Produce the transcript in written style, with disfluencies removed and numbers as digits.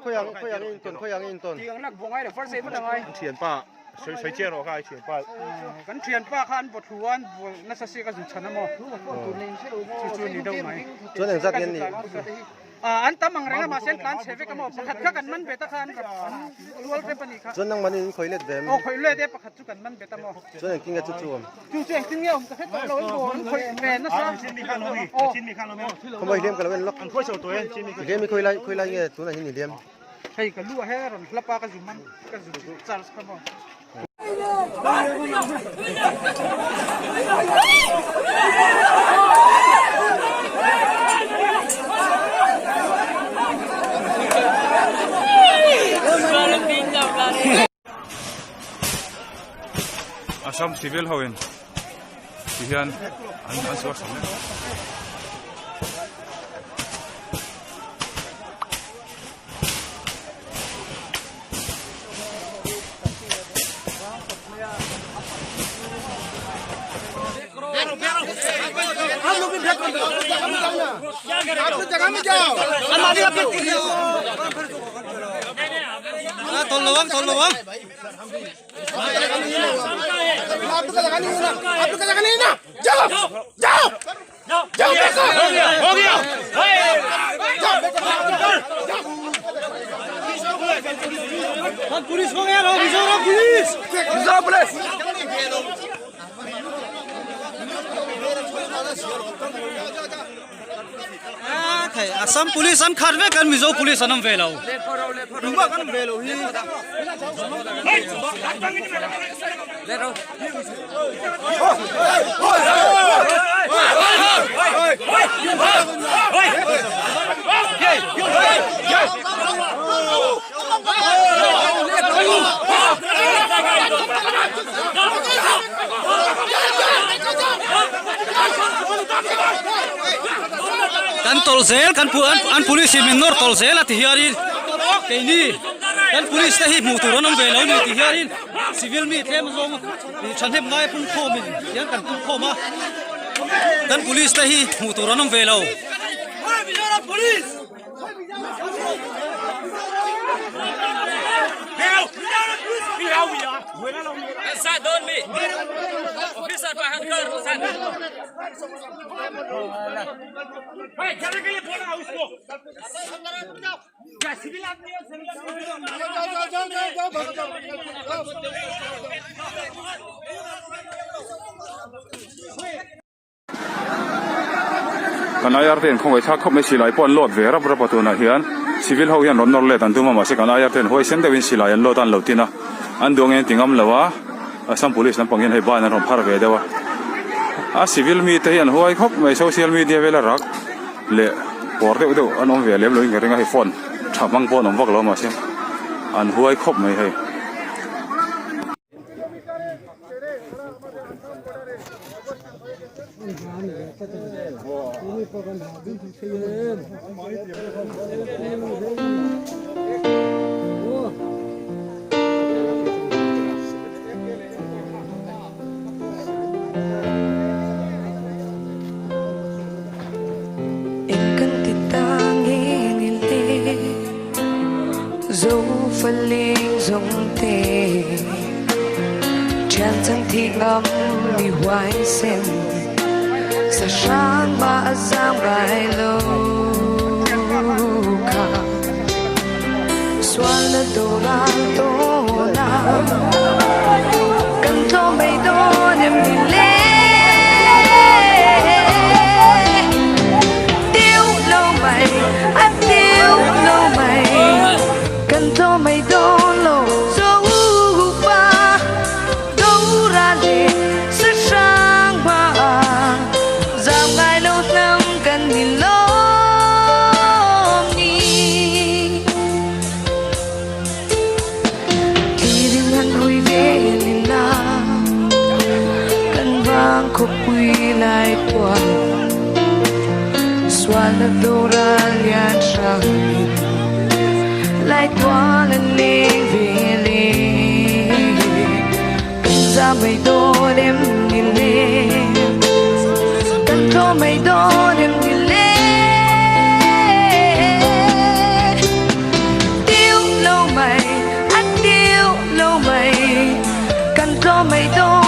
Khawi ang khawi ang in tawn khawi ang in tawn. Tiang lak buah ngai lo first aid vat a ngai. An thianpa sawi sawi chiah rawh kha i thianpa. Kan thianpa kha an vaw thlu a an vaw nasa si ka zu chhan a maw. Chu chu ni deuh mai. Chuan engzat nge an nih? An tam ang reng a mahse an tlan chhe vek a maw pakhat kha kan man bet a kha an rap an rual rep a nih kha. Chuan nangmahni in khawi let ve em? Aw khawi let e pakhat chu kan man bet a maw. Chuan engtin nge chu chu awm? Chu chu engtin nge awm ka hre tawh lo an vaw an khawih ve nasa. Aw. Khawmawi hliam ka lo en lawk. I hliam hi khawi lai khawi lai nge tunah hian i hliam? Hei ka lu ah hian a rawn hlap a ka zu man ka zu charge kha maw. Assam civil ho in ti hian an an sual sam mek. Assam police an khat vek an Mizo police an awm ve lo. Kan tawlh zel kan an police in min nawr tawlh zel a ti hianin keini kan police te hi hmuh tur an awm ve lo ni ti hianin civil mi tlem zawng thahnem ngai a pungkhawm in hian kan pungkhawm a kan police te hi hmuh tur an awm ve lo. Kan IR te an khawngaih thlak khawp mai silai pawh an load ve rap rap a tunah hian civil ho hian rawn nawr let an tum a mahse kan IR te an huai sen deuhin silai an load a an lo tin a an duang en ti ngam lo a Assam police lampang hian hei ban an rawn phar ve deuh a a civil mi te hi an huai khawp mai social media vela rak leh pawr deuh deuh an awm ve lem loin ka ring a hei phone tha hmang pawh an awm vak lo a mahse an huai khawp mai hei. mai dawn.